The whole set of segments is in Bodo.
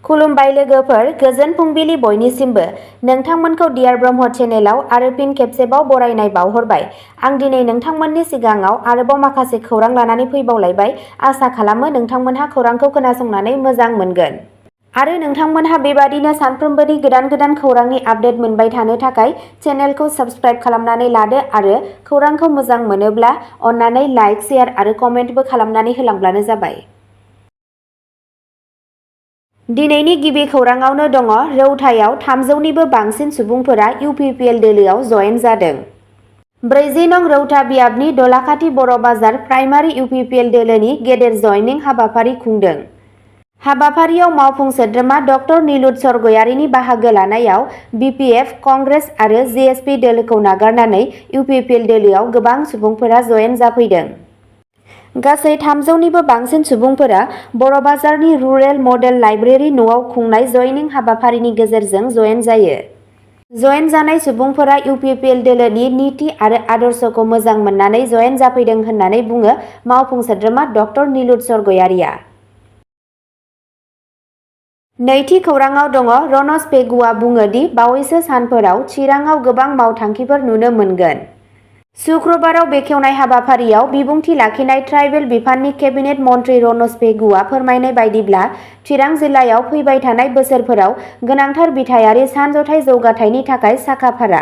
खुलुमबाय लोगोफोर, गोजोन फुंबिलि बयनिसिमबो। नोंथांमोनखौ डियार ब्रह्म चेनेलाव आरो फिन खेबसेबाव बरायनाय बावहरबाय। आं दिनै नोंथांमोननि सिगाङाव आरोबाव माखासे खौरां लानानै फैबावलायबाय। आसा खालामो नोंथांमोनहा खौरांखौ खोनासंनानै मोजां मोनगोन। आरो नोंथांमोनहा बेबादिनो सानफ्रोमबोनि गोदान खौरांनि आपडेट मोनबाय थानो थाखाय चेनेलखौ साबस्क्राइब खालामनानै लादो आरो खौरांखौ मोजां मोनोब्ला अन्नानै लाइक, शेयार आरो कमेन्टबो खालामनानै होलांब्लानो जाबाय। दिनैनि गिबि खौराङावनो दङ रौतायाव 300निबो बांसिन सुबुंफोरा UPPL दोलोआव जयेन जादों। 40 नं रौता बियाबनि दलाखाथि बर' बाजार प्राइमारि UPPL दोलोनि गेदेर जयनिं हाबाफारि खुंदों। हाबाफारियाव मावफुं सोद्रोमा डक्टर नीलुत्सर गयारीनि बाहागो लानायाव BPF, कंग्रेस आरो JSP दोलोखौ नागारनानै UPPL दोलोआव गोबां सुबुंफोरा जयेन जाफैदों। गासै 300निबो बांसिन सुबुंफोरा बर' बाजारनि रुरेल मडेल लाइब्रेरि न'आव खुंनाय जयनिं हाबाफारिनि गेजेरजों जयेन जायो। जयेन जानाय सुबुंफोरा UPPL दोलोनि नीति आरो आदर्शखौ मोजां मोननानै जयेन जाफैदों होननानै बुङो मावफुं सोद्रोमा डक्टर नीलुत्सर गयारीआ। नैथि खौराङाव दङ रनज पेगुआ बुङो दि बावैसो सानफोराव चिराङाव गोबां मावथांखिफोर नुनो मोनगोन। शुक्रबाराव बेखेवनाय हाबाफारियाव बिबुंथि लाखिनाय ट्राइबेल बिफाननि केबिनेट मन्थ्रि रनज पेगुआ फोरमायनाय बायदिब्ला चिरां जिल्लायाव फैबाय थानाय बोसोरफोराव गोनांथार बिथायारि सानजथाय जौगाथायनि थाखाय साखा-फारा।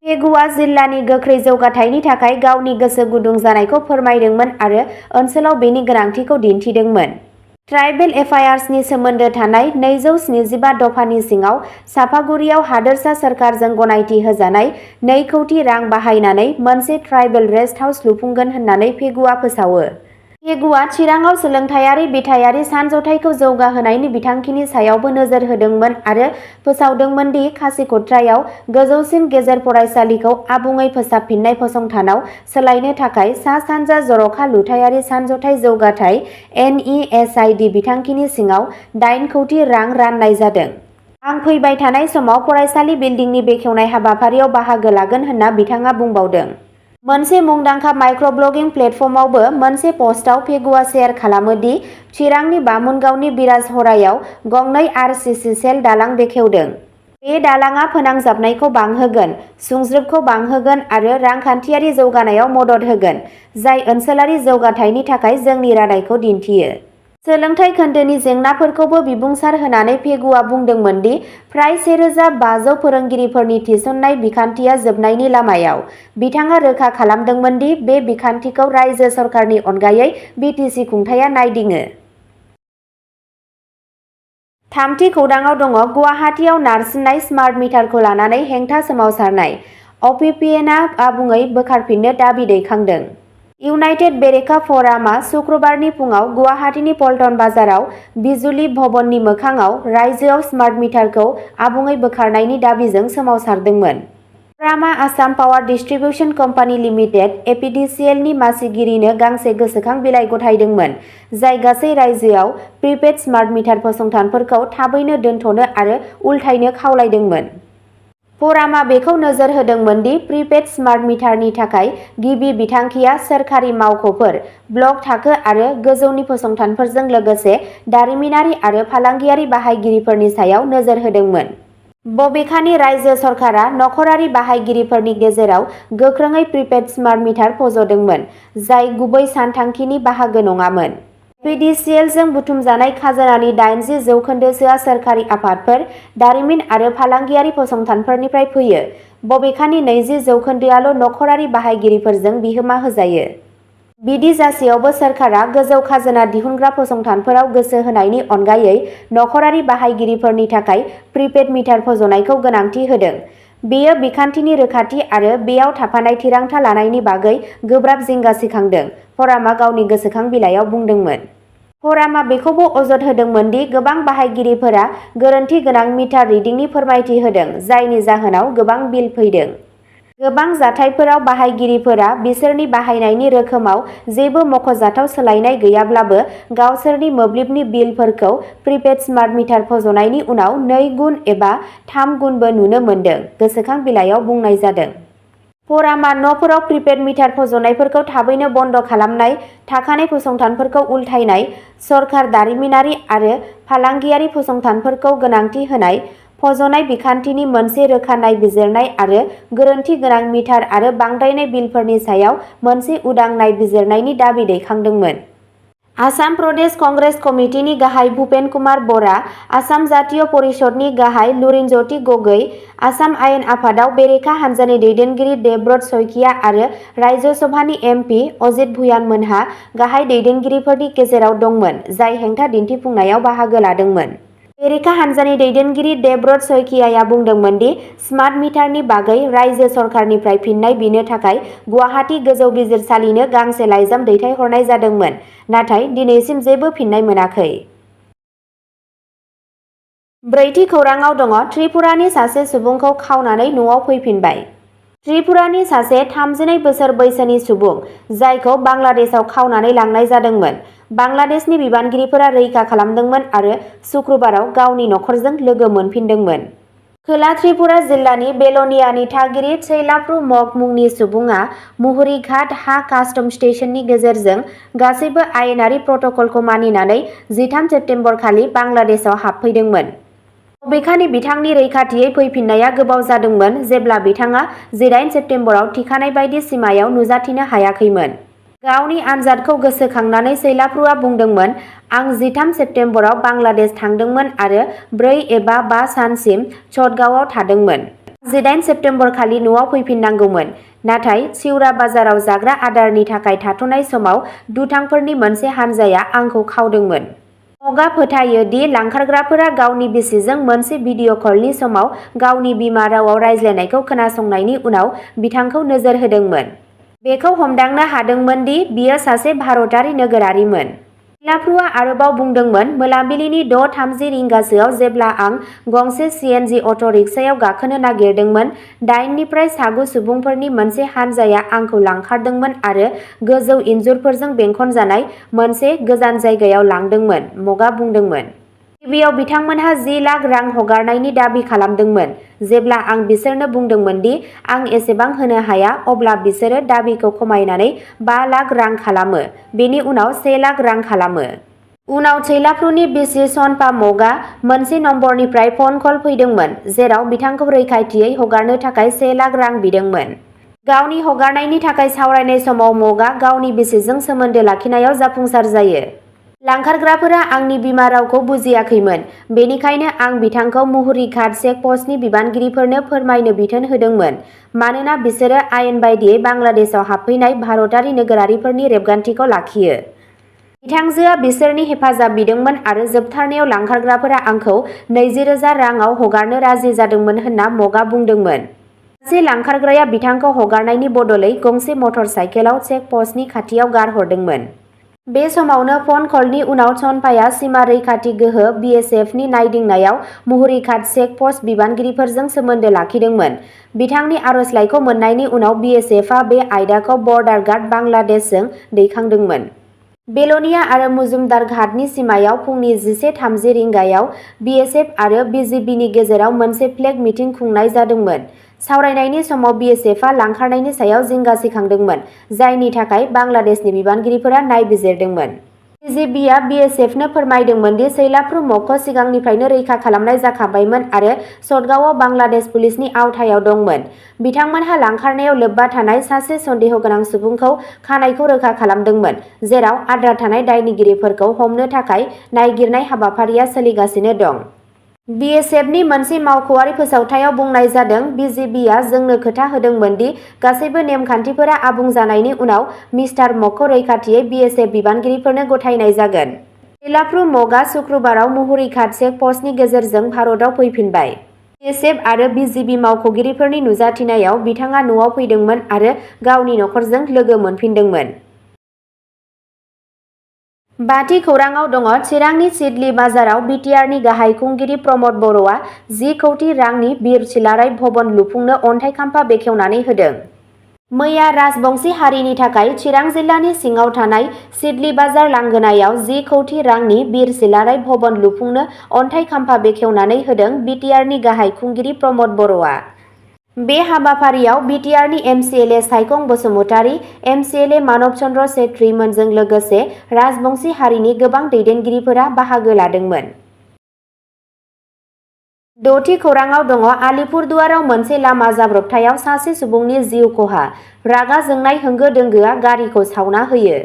पेगुआ जिल्लानि गोख्रै जौगाथायनि थाखाय गावनि गोसो गुदुं जानायखौ फोरमायदोंमोन आरो ओनसोलाव बेनि गोनांथिखौ दिन्थिदोंमोन। ट्राइबेल एफायार्सनि सोमोन्दो थानाय 275 दफानि सिङाव सापागुरियाव हादोरसा सोरखारजों गनायथि होजानाय 2 कौटि रां बाहायनानै मोनसे ट्राइबेल रेस्ट हाउस लुफुंगोन होननानै पेगुआ फोसावो। पेगुआ चिराङाव सोलोंथायारि बिथायारि सानजथायखौ जौगाहोनायनि बिथांखिनि सायावबो नोजोर होदोंमोन आरो फोसावदोंमोन दि खासिक'त्रायाव गोजौसिन गेजेर फरायसालिखौ आबुङै फोसाबफिननाय फसंथानाव सोलायनो थाखाय सा-सानजा जर'खा लुथायारि सानजथाय जौगाथाय NESID बिथांखिनि सिङाव 8 कौटि रां राननाय जादों। आं फैबाय थानाय समाव फरायसालि बिल्डिंनि बेखेवनाय हाबाफारियाव बाहागो लागोन होनना बिथाङा बुंबावदों। मोनसे मुंदांखा माइक्रब्लगिं प्लेटफर्मावबो मोनसे पस्टआव पेगुआ शेयार खालामो दि चिरांनि बामुनगावनि बिराजहरायाव गंनै RCC दालां बेखेवदों। बे दालांआ फोनांजाबनायखौ बांहोगोन, सुंज्रोबखौ बांहोगोन आरो रांखान्थियारि जौगानायाव मदद होगोन, जाय ओनसोलारि जौगाथायनि थाखाय जोंनि रादायखौ दिन्थियो। सोलोंथाइ खोन्दोनि जेंनाफोरखौबो बिबुंसार होनानै पेगुआ बुंदोंमोन दि फ्राय 1500 फोरोंगिरिफोरनि थिसननाय बिखान्थिया जोबनायनि लामायाव। बिथाङा रोखा खालामदोंमोन दि बे बिखान्थिखौ रायजो सरकारनि अनगायै BTC खुंथायआ नायदिङो। थामथि खौराङाव दङ गुवाहाटीआव नारसिननाय स्मार्ट मिटारखौ लानानै हेंथा सोमावसारनाय। OPPNआ आबुङै बोखारफिननो दाबि दैखांदों। इउनाइटेड बेरेखा फ'रामआ शुक्रबारनि फुङाव गुवाहाटीनि पल्टन बाजाराव बिजुली भवननि मोखाङाव रायजोआव स्मार्ट मिटारखौ आबुङै बोखारनायनि दाबिजों सोमावसारदोंमोन। फ'रामआ Assam power distribution company limited APDCLनि मासिगिरिनो गांसे गोसोखां बिलाइ गथायदोंमोन, जाय गासै रायजोआव प्रिपेड स्मार्ट मिटार फसंथानफोरखौ थाबैनो दोनथ'नो आरो उलथायनो खावलायदोंमोन। फ'रामआ बेखौ नोजोर होदोंमोन दि प्रिपेड स्मार्ट मिटारनि थाखाय गिबि बिथांखिया सोरखारि मावख'फोर, ब्लक थाखो आरो गोजौनि फसंथानफोरजों लोगोसे दारिमिनारि आरो फालांगियारि बाहायगिरिफोरनि सायाव नोजोर होदोंमोन। बबेखानि रायजो सरकारा नखरारि बाहायगिरिफोरनि गेजेराव गोख्रोङै प्रिपेड स्मार्ट मिटार फज'दोंमोन, जाय गुबै सानथांखिनि बाहागो नङामोन। APDCLजों बुथुमजानाय खाजोनानि 80% सोरखारि आफादफोर, दारिमिन आरो फालांगियारि फसंथानफोरनिफ्राय फैयो, बबेखानि 20% नखरारि बाहायगिरिफोरजों बिहोमा होजायो। बिदि जासेयावबो सोरखारा गोजौ खाजोना दिहुनग्रा फसंथानफोराव गोसो होनायनि अनगायै नखरारि बाहायगिरिफोरनि थाखाय प्रिपेड मिटार फज'नायखौ गोनांथि होदों। बेयो बिखान्थिनि रोखाथि आरो बेयाव थाफानाय थिरांथा लानायनि बागै गोब्राब जिंगा सिखांदों, फ'रामआ गावनि गोसोखां बिलाइयाव बुंदोंमोन। फ'रामआ बेखौबो अजद होदोंमोन दि गोबां बाहायगिरिफोरा गोरोन्थि गोनां मिटार रिडिंनि फोरमायथि होदों, जायनि जाहोनाव गोबां बिल फैदों। गोबां जाथायफोराव बाहायगिरिफोरा बिसोरनि बाहायनायनि रोखोमाव जेबो मख'जाथाव सोलायनाय गैयाब्लाबो गावसोरनि मोब्लिबनि बिलफोरखौ प्रिपेड स्मार्ट मिटार फज'नायनि उनाव 2 गुन एबा 3 गुनबो नुनो मोनदों, गोसोखां बिलाइयाव बुंनाय जादों। परामाद न'फोराव प्रिपेड मिटार फज'नायफोरखौ थाबैनो बन्द' खालामनाय, थाखानाय फसंथानफोरखौ उलथायनाय, सरकार दारिमिनारि आरो फालांगियारि फसंथानफोरखौ गोनांथि होनाय, फज'नाय बिखान्थिनि मोनसे रोखा नायबिजिरनाय आरो गोरोन्थि गोनां मिटार आरो बांद्रायनाय बिलफोरनि सायाव मोनसे उदां नायबिजिरनायनि दाबि दैखांदोंमोन। आसाम प्रदेश कंग्रेस कमिटिनि गाहाय भुपेन कुमार बरा, आसाम जातीय परिषदनि गाहाय लुरिनज्यति गगৈ, आसाम आयेन आफादाव बेरेखा हान्जानि दैदेनगिरि देबब्रत शइकिया आरो राज्य सभानि MP अजित भुयान मोनहा गाहाय दैदेनगिरिफोरनि गेजेराव दंमोन, जाय हेंथा दिन्थिफुंनायाव बाहागो लादोंमोन। बेरेखा हान्जानि दैदेनगिरि देबब्रत शइकियाया बुंदोंमोन दि स्मार्ट मिटारनि बागै रायजो सरकारनिफ्राय फिननाय बिनो थाखाय गुवाहाटी गोजौ बिजिरसालिनो गांसे लाइजाम दैथायहरनाय जादोंमोन, नाथाय दिनैसिम जेबो फिननाय मोनाखै। ब्रैथि खौरांआव दङ त्रिपुरानि सासे सुबुंखौ खावनानै न'आव फैफिनबाय। त्रिपुरानि सासे 32 बोसोर बैसोनि सुबुं, जायखौ बांलादेशआव खावनानै लांनाय जादोंमोन, बांलादेशनि बिबानगिरिफोरा रैखा खालामदोंमोन आरो शुक्रबाराव गावनि नखरजों लोगो मोनफिनदोंमोन। खोला त्रिपुरा जिल्लानि बेलनियानि थागिरि चैलाप्रु मग मुंनि सुबुङा मुहुरी घाट हा कास्टम स्टेशननि गेजेरजों गासैबो आयेनारि प्रट'कलखौ मानिनानै 13 सेप्तेम्बर खालि बांलादेशआव हाबफैदोंमोन। बबेखानि बिथांनि रैखाथियै फैफिननाया गोबाव जादोंमोन जेब्ला बिथाङा 18 सेप्तेम्बराव थिखानाय बायदि सिमायाव नुजाथिनो हायाखैमोन। गावनि आनजादखौ गोसोखांनानै चैलाप्रुआ बुंदोंमोन, आं 13 सेप्तेम्बराव बांलादेश थांदोंमोन आरो 4 एबा 5 सानसिम चटगांवआव थादोंमोन। 18 सेप्तेम्बर खालि न'आव फैफिननांगौमोन, नाथाय सिउरा बाजाराव जाग्रा आदारनि थाखाय थाथ'नाय समाव दुथांफोरनि मोनसे हानजाया आंखौ खावदोंमोन। मगआ फोथायो दि लांखारग्राफोरा गावनि बिसिजों मोनसे भिडिअ' कलनि समाव गावनि बिमा रावाव रायज्लायनायखौ खोनासंनायनि उनाव बिथांखौ नोजोर होदोंमोन। बेखौ हमदांनो हादोंमोन दि बियो सासे भारतारि नोगोरारिमोन। चैलाप्रुआ आरोबाव बुंदोंमोन, मोनाबिलिनि 6:30 रिंगासोआव जेब्ला आं गंसे CNG अट' रिक्सायाव गाखोनो नागिरदोंमोन, 8 निफ्राय 9 सुबुंफोरनि मोनसे हानजाया आंखौ लांखारदोंमोन आरो गोजौ इनजुरफोरजों बेंखनजानाय मोनसे गोजान जायगायाव लांदोंमोन, मगआ बुंदोंमोन। गिबियाव बिथांमोनहा 10 लाख रां हगारनायनि दाबि खालामदोंमोन। जेब्ला आं बिसोरनो बुंदोंमोन दि आं एसेबां होनो हाया, अब्ला बिसोरो दाबिखौ खमायनानै 5 लाख रां खालामो, बेनि उनाव 1 लाख रां खालामो। उनाव चैलाप्रुनि बिसि सनपा मगआ मोनसे नम्बरनिफ्राय फन कल फैदोंमोन, जेराव बिथांखौ रैखाथियै हगारनो थाखाय 1 लाख रां बिदोंमोन। गावनि हगारनायनि थाखाय सावरायनाय समाव मगआ गावनि बिसिजों सोमोन्दो लाखिनायाव जाफुंसार जायो। लांखारग्राफोरा आंनि बिमा रावखौ बुजियाखैमोन, बेनिखायनो आं बिथांखौ मुहुरी घाट चेकप'स्टनि बिबानगिरिफोरनो फोरमायनो बिथोन होदोंमोन, मानोना बिसोरो आयेन बायदियै बांलादेशआव हाबफैनाय भारतारि नोगोरारिफोरनि रेबगान्थिखौ लाखियो। बिथांजोआ बिसोरनि हेफाजाब बिदोंमोन आरो जोबथारनायाव लांखारग्राफोरा आंखौ 20,000 रांआव हगारनो राजि जादोंमोन होनना मगआ बुंदोंमोन। सासे लांखारग्राया बिथांखौ हगारनायनि बदलै गंसे मटर साइकेलाव चेकप'स्टनि खाथियाव गारहरदोंमोन। बे समावनो फन कलनि उनाव सनपाया सिमा रैखाथि गोहो BSFनि नायदिंनायाव मुहुरी घाट चेकप'स्ट बिबानगिरिफोरजों सोमोन्दो लाखिदोंमोन। बिथांनि आर'जलाइखौ मोन्नायनि उनाव BSFआ बे आयदाखौ बर्डार गार्ड बांलादेशजों दैखांदोंमोन। बेलनिया आरो मुजुमदार घाटनि सिमायाव फुंनि 11:30 रिंगायाव BSF आरो BGBनि गेजेराव मोनसे फ्लेग मिटिं खुंनाय जादोंमोन। सावरायनायनि समाव BSFआ लांखारनायनि सायाव जिंगा सिखांदोंमोन, जायनि थाखाय बांलादेशनि बिबानगिरिफोरा नायबिजिरदोंमोन। BGBआ BSFनो फोरमायदोंमोन दि चैलाप्रु मगखौ सिगांनिफ्रायनो रैखा खालामनाय जाखाबायमोन आरो चटगांवआव बांलादेश पुलिसनि आवथायाव दंमोन। बिथांमोनहा लांखारनायाव लोब्बा थानाय सासे सन्देहगोनां सुबुंखौ खानायखौ रोखा खालामदोंमोन, जेराव आद्रा थानाय दायनिगिरिफोरखौ हमनो थाखाय नायगिरनाय हाबाफारिया सोलिगासिनो दं। BSFनि मोनसे मावख'आरि फोसावथायाव बुंनाय जादों, BGBआ जोंनो खोथा होदोंमोन दि गासैबो नेम-खान्थिफोरा आबुं जानायनि उनाव मिस्टार मगखौ रैखाथियै BSF बिबानगिरिफोरनो गथायनाय जागोन। चैलाप्रु मगआ शुक्रबाराव मुहुरी घाट चेकप'स्टनि गेजेरजों भारताव फैफिनबाय। BSF आरो BGB मावख'गिरिफोरनि नुजाथिनायाव बिथाङा न'आव फैदोंमोन आरो गावनि नखरजों लोगो मोनफिनदोंमोन। बाथि खौरांआव दङ चिरांनि सिडली बाजाराव BTRनि गाहाय खुंगिरि प्रमद बर'आ 10 कौटि रांनि बिर सिलाराय भवन लुफुंनो अन्थाइ खाम्फा बेखेवनानै होदों। मैया राजबंशी हारिनि थाखाय चिरां जिल्लानि सिङाव थानाय सिडली बाजार लांगोनायाव 10 कौटि रांनि बिर सिलाराय भवन लुफुंनो अन्थाइ खाम्फा बेखेवनानै होदों BTRनि गाहाय खुंगिरि प्रमद बर'आ। बे हाबाफारियाव बिटिआरनि एमसिएलए सायखं बसुमतारी, एमसिएलए मानब चन्द्र सेत्रीमोनजों लोगोसे राजबंशी हारिनि गोबां दैदेनगिरिफोरा बाहागो लादोंमोन। द'थि खौराङाव दङ आलिपुरदुवाराव मोनसे लामा जाब्रबथायाव सासे सुबुंनि जिउ खहा, रागा जोंनाय होंगो दोंगोआ गारिखौ सावना होयो।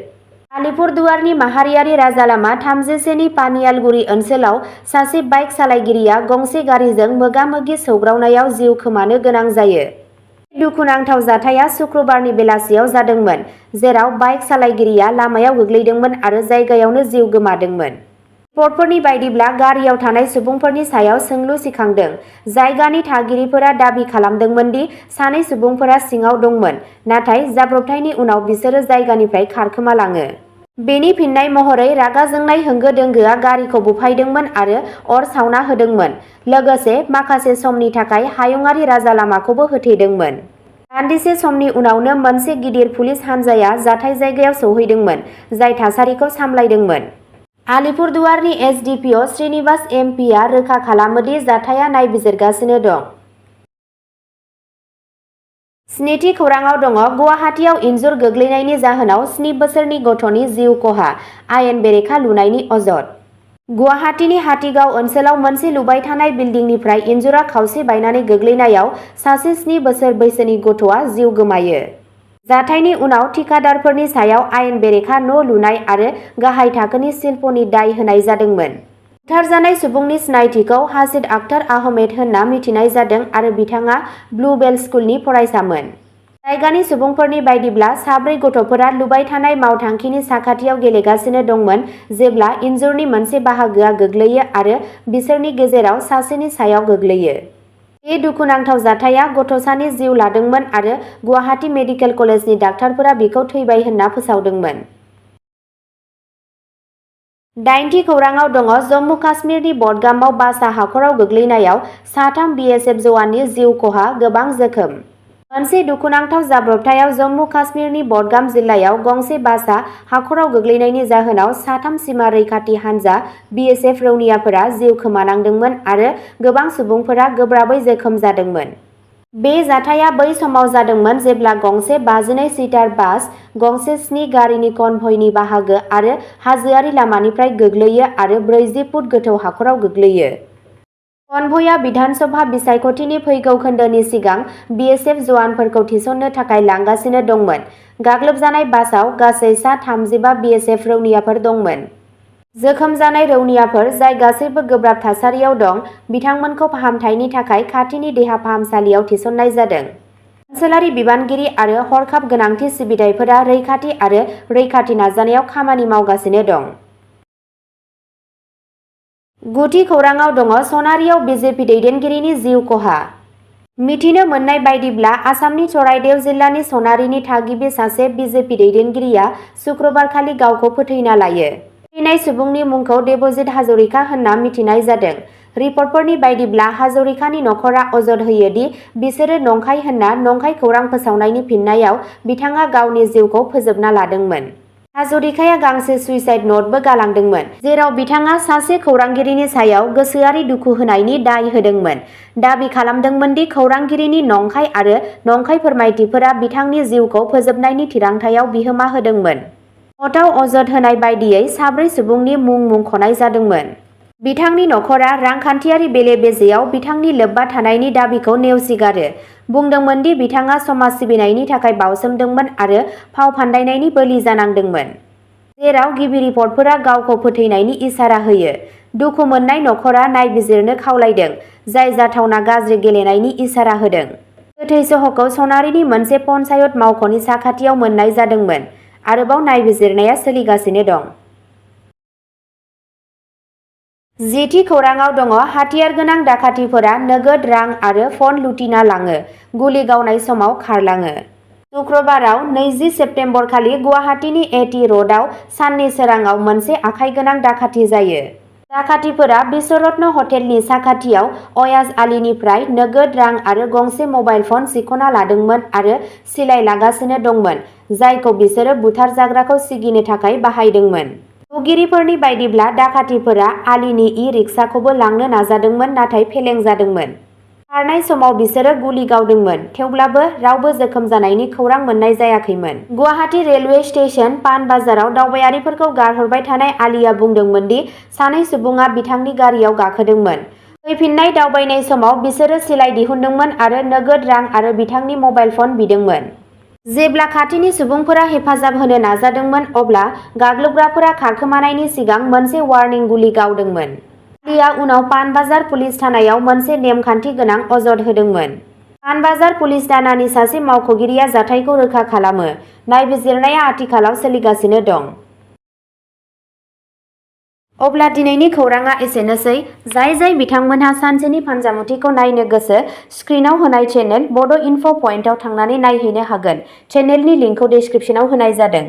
आलिपुरदुवारनि माहारियारि राजालामा 31नि पानियालगुरि ओनसोलाव सासे बाइक सालायगिरिया गंसे गारिजों मोगा-मोगि सौग्रावनायाव जिउ खोमानो गोनां जायो। बे दुखुनांथाव जाथाया सुक्रुबारनि बेलासियाव जादोंमोन, जेराव बाइक सालायगिरिया लामायाव गोग्लैदोंमोन आरो जायगायावनो जिउ गोमादोंमोन। रिपर्टफोरनि बायदिब्ला गारियाव थानाय सुबुंफोरनि सायाव सोंलु सिखांदों। जायगानि थागिरिफोरा दाबि खालामदोंमोन दि सानै सुबुंफोरा सिङाव दंमोन, नाथाय जाब्रबथायनि उनाव बिसोरो जायगानिफ्राय खारखोमालाङो। बेनि फिननाय महरै रागा जोंनाय होंगो दोंगोआ गारिखौ बुफायदोंमोन आरो अर सावना होदोंमोन, लोगोसे माखासे समनि थाखाय हायुंआरि राजालामाखौबो होथेदोंमोन। दान्दिसे समनि उनावनो मोनसे गिदिर पुलिस हानजाया जाथाय जायगायाव सौहैदोंमोन, जाय थासारिखौ सामलायदोंमोन। आलिपुरदुवारनि एसडिपिअ श्रीनिवास एमपिआ रोखा खालामो दि जाथाया नायबिजिरगासिनो दं। स्निथि खौराङाव दङ गुवाहाटीआव इन्जुर गोग्लैनायनि जाहोनाव 7 बोसोरनि गथ'नि जिउ खहा, आयेन बेरेखा लुनायनि अजद। गुवाहाटीनि हाथिगाव ओनसोलाव मोनसे लुबाय थानाय बिल्डिंनिफ्राय इन्जुरा खावसे बायनानै गोग्लैनायाव सासे 7 बोसोर बैसोनि गथ'आ जिउ गोमायो। जाथायनि उनाव ठिकादारफोरनि सायाव आयेन बेरेखा न' लुनाय आरो गाहाय थाखोनि शिल्पनि दाय होनाय जादोंमोन। बुथारजानाय सुबुंनि सिनायथिखौ हासिद आख्तार आहमेद होनना मिथिनाय जादों आरो बिथाङा ब्लुबेल स्कुलनि फरायसामोन। जायगानि सुबुंफोरनि बायदिब्ला साब्रै गथ'फोरा लुबाय थानाय मावथांखिनि साखाथियाव गेलेगासिनो दंमोन जेब्ला इन्जुरनि मोनसे बाहागोआ गोग्लैयो आरो बिसोरनि गेजेराव सासेनि सायाव गोग्लैयो। बे दुखुनांथाव जाथाया गथ'सानि जिउ लादोंमोन आरो गुवाहाटी मेडिकेल कलेजनि डाक्टारफोरा बिखौ थैबाय होनना फोसावदोंमोन। 8थि खौराङाव दङ जम्मु काश्मीरनि बडगामाव बासआ हाखराव गोग्लैनायाव 3 बिएसएफ जवाननि जिउ खहा, गोबां जोखोम। मोनसे दुखुनांथाव जाब्रबथायाव जम्मु काश्मीरनि बडगाम जिल्लायाव गंसे बासआ हाखराव गोग्लैनायनि जाहोनाव 3 सीमा रैखाथि हानजा बिएसएफ रौनियाफोरा जिउ खोमानांदोंमोन आरो गोबां सुबुंफोरा गोब्राबै जोखोम जादोंमोन। बे जाथाया बै समाव जादोंमोन जेब्ला गंसे 52 सीटार बास, गंसे 7 गारिनि कनभयनि बाहागो आरो हाजोआरि लामानिफ्राय गोग्लैयो आरो 40 फुट गोथौ हाखराव गोग्लैयो। कनभयआ विधानसभा बिसायख'थिनि फैगौ खोन्दोनि सिगां बिएसएफ जवानफोरखौ थिसननो थाखाय लांगासिनो दंमोन। गाग्लोबजानाय बासआव गासै सा 35 बिएसएफ रौनियाफोर दंमोन। जोखोम जानाय रौनियाफोर, जाय गासैबो गोब्राब थासारियाव दं, बिथांमोनखौ फाहामथायनि थाखाय खाथिनि देहा फाहामसालियाव थिसननाय जादों। ओनसोलारि बिबानगिरि आरो हरखाब गोनांथि सिबिथाइफोरा रैखाथि आरो रैखाथि नाजानायाव खामानि मावगासिनो दं। 9थि खौराङाव दङ सनारियाव बिजेपि दैदेनगिरिनि जिउ खहा। मिथिनो मोननाय बायदिब्ला आसामनि चराइदेव जिल्लानि सनारिनि थागिबि सासे बिजेपि दैदेनगिरिया सुक्रुबारखालि गावखौ फोथैना लायो। थैनाय सुबुंनि मुंखौ देबजित हाजरिका होनना मिथिनाय जादों। रिपर्टफोरनि बायदिब्ला हाजरिकानि नखरा अजद होयो दि बिसोरो नंखाय होनना नंखाय खौरां फोसावनायनि फिननायाव बिथाङा गावनि जिउखौ फोजोबना लादोंमोन। हाजरिकाया गांसे सुइसाइड न'टबो गालांदोंमोन, जेराव बिथाङा सासे खौरांगिरिनि सायाव गोसोआरि दुखु होनायनि दाय होदोंमोन, दाबि खालामदोंमोन दि खौरांगिरिनि नंखाय आरो नंखाय फोरमायथिफोरा बिथांनि जिउखौ फोजोबनायनि थिरांथायाव बिहोमा होदोंमोन। न'टआव अजद होनाय बायदियै साब्रै सुबुंनि मुं मुंख'नाय जादोंमोन। बिथांनि नखरा रांखान्थियारि बेले-बेजेयाव बिथांनि लोब्बा थानायनि दाबिखौ नेवसिगारो, बुंदोंमोन दि बिथाङा समाज सिबिनायनि थाखाय बावसोमदोंमोन आरो फाव फान्दायनायनि बोलि जानांदोंमोन, जेराव गिबि रिपर्टफोरा गावखौ फोथैनायनि इसारा होयो। दुखु मोननाय नखरा नायबिजिरनो खावलायदों, जाय जाथावना गाज्रि गेलेनायनि इसारा होदों। गोथै सह'खौ सनारिनि मोनसे पन्चायत मावख'नि साखाथियाव मोन्नाय जादोंमोन। आरोबाव नायबिजिरनाया सोलिगासिनो दं। 10थि खौराङाव दङ हाथियार गोनां दाखाथिफोरा नोगोद रां आरो फन लुथिना लाङो, गुलि गावनाय समाव खारलाङो। शुक्रबाराव 20 सेप्तेम्बरखालि गुवाहाटीनि एटी र'डआव साननि सोराङाव मोनसे आखाइगोनां दाखाथि जायो। दाखाथिफोरा बिश्वरत्न हटेलनि साखाथियाव अयाज आलीनिफ्राय नोगोद रां आरो गंसे मबाइल फन सिख'ना लादोंमोन आरो सिलाइ लागासिनो दंमोन, जायखौ बिसोरो बुथारजाग्राखौ सिगिनो थाखाय बाहायदोंमोन। नुगिरिफोरनि बायदिब्ला दाखाथिफोरा आलीनि इ-रिक्साखौबो लांनो नाजादोंमोन नाथाय फेलें जादोंमोन। खारनाय समाव बिसोरो गुलि गावदोंमोन, थेवब्लाबो रावबो जोखोम जानायनि खौरां मोननाय जायाखैमोन। गुवाहाटी रेलवे स्टेशन पानबाजाराव दावबायारिफोरखौ गारहरबाय थानाय आलीआ बुंदोंमोन दि सानै सुबुङा बिथांनि गारियाव गाखोदोंमोन। फैफिननाय दावबायनाय समाव बिसोरो सिलाइ दिहुनदोंमोन आरो नोगोद रां आरो बिथांनि मबाइल फन बिदोंमोन। जेब्ला खाथिनि सुबुंफोरा हेफाजाब होनो नाजादोंमोन अब्ला गाग्लोबग्राफोरा खारखोमानायनि सिगां मोनसे वार्निं गुलि गावदोंमोन। आलीआ उनाव पानबाजार पुलिस थानायाव मोनसे नेमखान्थि गोनां अजद होदोंमोन। पानबाजार पुलिस थानानि सासे मावख'गिरिया जाथायखौ रोखा खालामो। नायबिजिरनाया आथिखालाव सोलिगासिनो दं। अब्ला दिनैनि खौरांआ एसेनोसै। जाय बिथांमोनहा सानसेनि फानजामुथिखौ नायनो गोसो, स्क्रिनआव होनाय चेनेल बड' इनफ' पइन्टआव थांनानै नायहैनो हागोन। चेनेलनि लिंकखौ डिस्क्रिप्शनाव होनाय जादों।